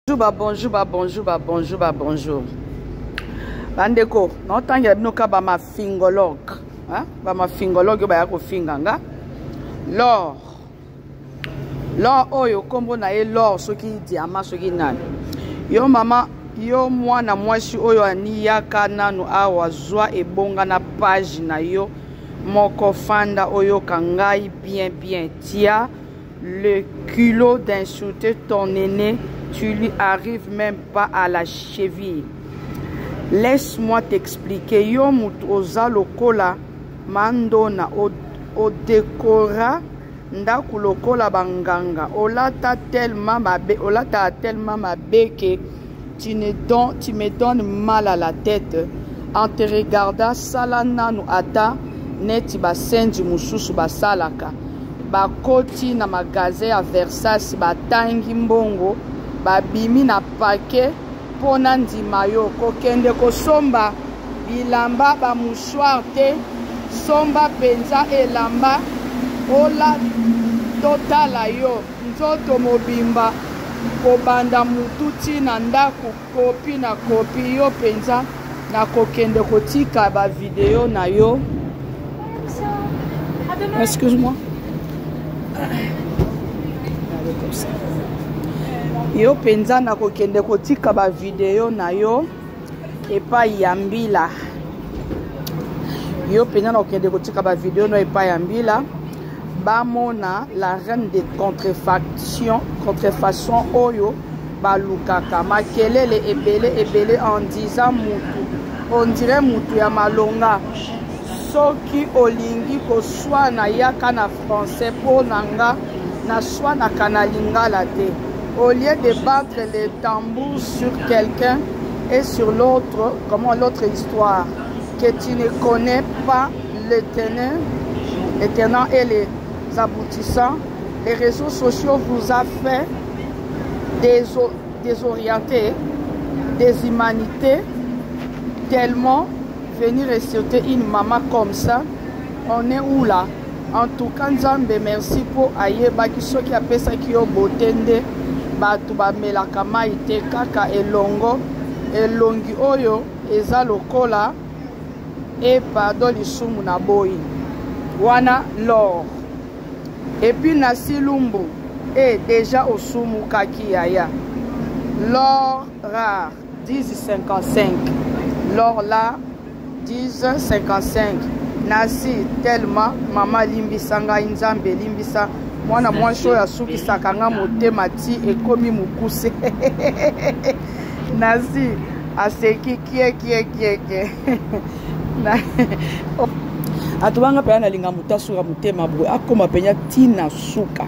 Bonjour ba bonjour ba bonjour ba bonjour ba bonjour. Bandeko, naotangela bino ka ba mafingologue, hein? Ba mafingologue baya kofinga nga. L'or. L'or oyo kombo na ye l'or soki diamant soki nani. Yo mama, yo mwana mwasi oyo aniyaka nanu awa zwa ebonga na page na yo moko fanda oyoka ngai bien bien tia Le culot d'insulter ton aîné, tu lui arrives même pas à la cheville. Laisse-moi t'expliquer. Yo mutu oza lokola mandona odekora ndako lokola banganga olata tellement mabe olata tellement mabe ke tu, ne don, tu me donnes mal à la tête en te regardant sala nanu ata neti basenzi mosusu basalaka Bakoti na magasin ya Versace batangi mbongo babimi na paquet mpo nandima yo kokende kosomba bilamba ba mouchoir te somba penza elamba ola totala yo nzoto mobimba kobanda mutu ti na ndaku Kopi na kopi yo penza nakokende kotika ba video na yo. Excuse-moi. Yo penza nakokende kotika ba video na yo epai ya mbila. Yo penza nakokende kotika ba video na yo epai ya mbila. Bamona la reine de contrefaction, contrefaçon oyo balukaka makelele ebele ebele en disant mutu on dirait mutu ya malonga soki olingi koswana yaka na français mpo na nga naswanaka na lingala te au lieu de battre les tambours sur quelqu'un et sur l'autre comment l'autre histoire que tu ne connais pas le tenant, les tenants et les aboutissants les réseaux sociaux vous a fait désorienté déshumanité tellement venir insulter une maman comme ça on est où là en tout cas nzambe merci mpo ayebaki soki apesaki yo bote nde bato bamelaka mai te kaka elongo elongi oyo eza lokola e pardon lisumu na boyi wana lor epuis nasi lumbu e deja osumukaki yaya l'or rare 10 55 l'or la 10 55 nasi tellement mama limbisa ngai nzambe limbisa mwana mwasi oyo asukisaka nga motema ti ekomi mokuse nasi aseki kiekiekiekie atobanga mpenza nalinga moto asuka motema boye akoma mpenza ntina suka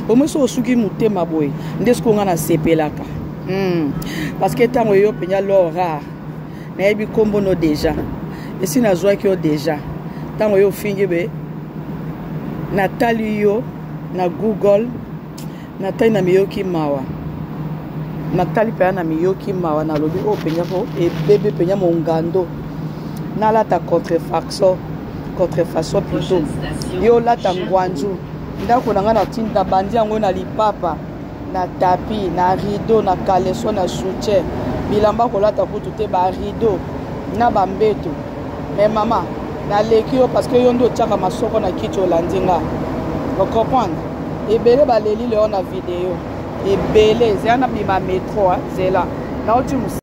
omoi soki osuki motema boye nde soki onga nasepelaka hmm. parce que ntango eyo mpenza lor rare nayebi nkombo no deja esi nazwaki yo deja ntango yo ofingi be natali yo na google natali na miyoki mawa natali mpenza na miyoki mawa nalobi oyo mpenza ko ebebe mpenza mongando nalata contrefaçon contrefaçon plutôt yo olata ngwanzu ndako na ngai natindi nabandi yango na lipapa na tapi na rideau na caleçon na soutien bilamba kolata kutu te ba rideau na bambeto mais mama naleki yo parce que yo nde otiaka masoko na kiti olandi nga ocomprendre ebele baleli leo na video ebele zela na bima metro zela nauti mosala.